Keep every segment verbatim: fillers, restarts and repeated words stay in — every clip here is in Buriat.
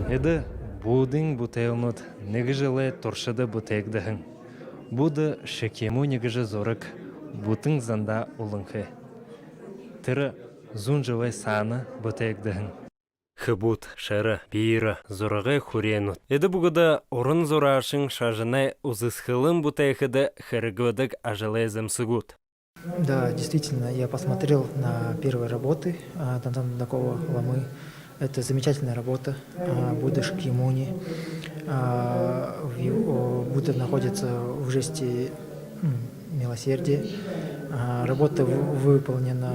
Эдэ Буддын бүтээлнүүд нэгэ жэлэй туршада бүтээгдэһэн. Будда Шакьямуни гэжэ зураг бүтэн зандаа үлэнхэй. Тэрэ зуун жэлэй саана бүтээгдэһэн. Хэбүүд, шара, биирэ, зурагай хүреэнүүд. Эдэ бүгэдэ уран зураашан шажанай үзэсхэлэн бүтээхэдэ хэрэглэдэг ажалай зэмсэгүүд. Да, действительно, я посмотрел на первые работы, а, Данзан Дандакова ламы. Это замечательная работа, а, Будда Шакьямуни. А, в ев-, о, Будда находится в жесте, м, милосердия. А, работа в-, выполнена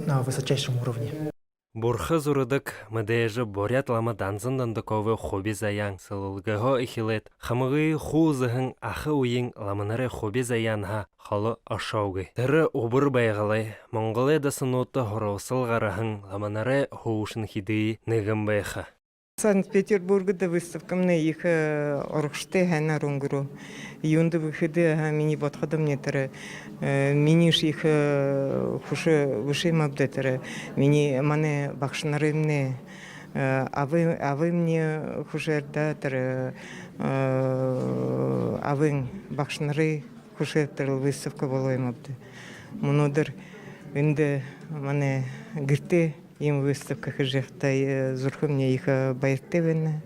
на высочайшем уровне. Бурхан зурадаг мэдээжэ буряад лама Данзан Дандаковай хуби заяан, сэлэлгээһөө эхилээд, хамагай хуу зэһэн аха үеын ламанарай хуби заяанһаа холо ошоогүй. Тэрэ Үбэр Байгалай, Монголой дасануудта һуралсал гараһан ламанарай хуушан хидые нэгэн байха. Санкт-Петербургда выставкамнай ехэ, э, урагшатай һайнаар үнгэрөө. Юундэб гэхэдэ, аха, минии бодоходомни тэрэ, э, минииш ехэ, э, хүшэ бэшэ юм ааб даа тэрэ. Минии, манай багшанарымнай, э, абы-, абымни хүшөөр даа тэрэ, э, абын багшанарай хүшөөр тэрэл выставка болоо юм ааб даа. Мүнөөдэр эндэ манай гэртээ иимэ выставка хэжэ байхадаа, э, зүрхэмни ехэ баяртай байна.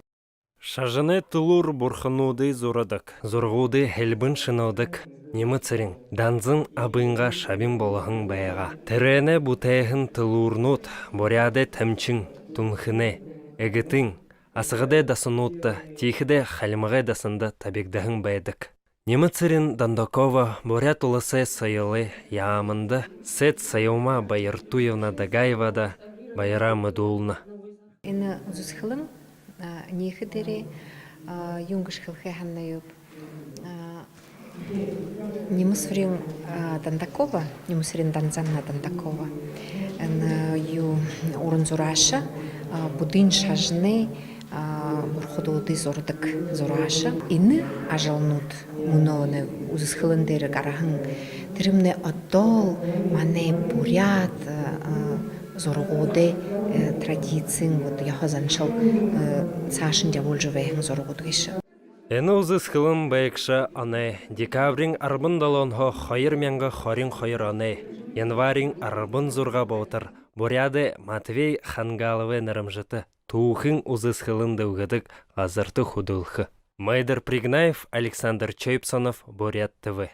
Шажанай түлүүр бурхануудые зурадаг, зурагуудые хэлбэн шэнэлдэг Нима-Цырен Данзан абынгаа шабин болоһон байгаа. Тэрээнэй бүтээһэн түлүүрнүүд Буряадай Тамчин, Түнхэнэй, Эгэтын, Асагадай дасануудта, тиихэдэ Хальмагай дасанда табигдаһан байдаг. Нима-Цырен Дандакова Буряад Уласай соёлой яаманда Сэд Соёлма Баяртуевна Дагаевада баяраа мэдүүлнэ. Энэ үзэсхэлэн, а, нээхэ дээрээ, а, юун гэжэ хэлэхэ һананаб. А, Нима-Цырен, а, Дандакова, Нима-Цырен Данзановна Дандакова. Энэ юу, уран зурааша, а, буддын шажанай, а, бурхадуудые зурадаг зурааша. Энэ ажалнууд мүнөө энэ үзэсхэлэн дээрэ гараһан, тэрэмнай одоол манай буряад, а, зурагуудай, э, традици, вот, ёһо заншал, э, саашань ябуулжа байһан зурагууд гээшэ. Энэ үзэсхэлэн байгша оной декабриин арбан долоонһоо хоёр мянга хорин хоёр оной январиин арбан зургаа болотор Буряадай Матвей Хангаловай нэрэмжэтэ түүхын үзэсхэлэн дэлгэдэг газарта хүдэлхэ. Майдар Пригнаев, Александр Чойпсонов, Буряад ТВ.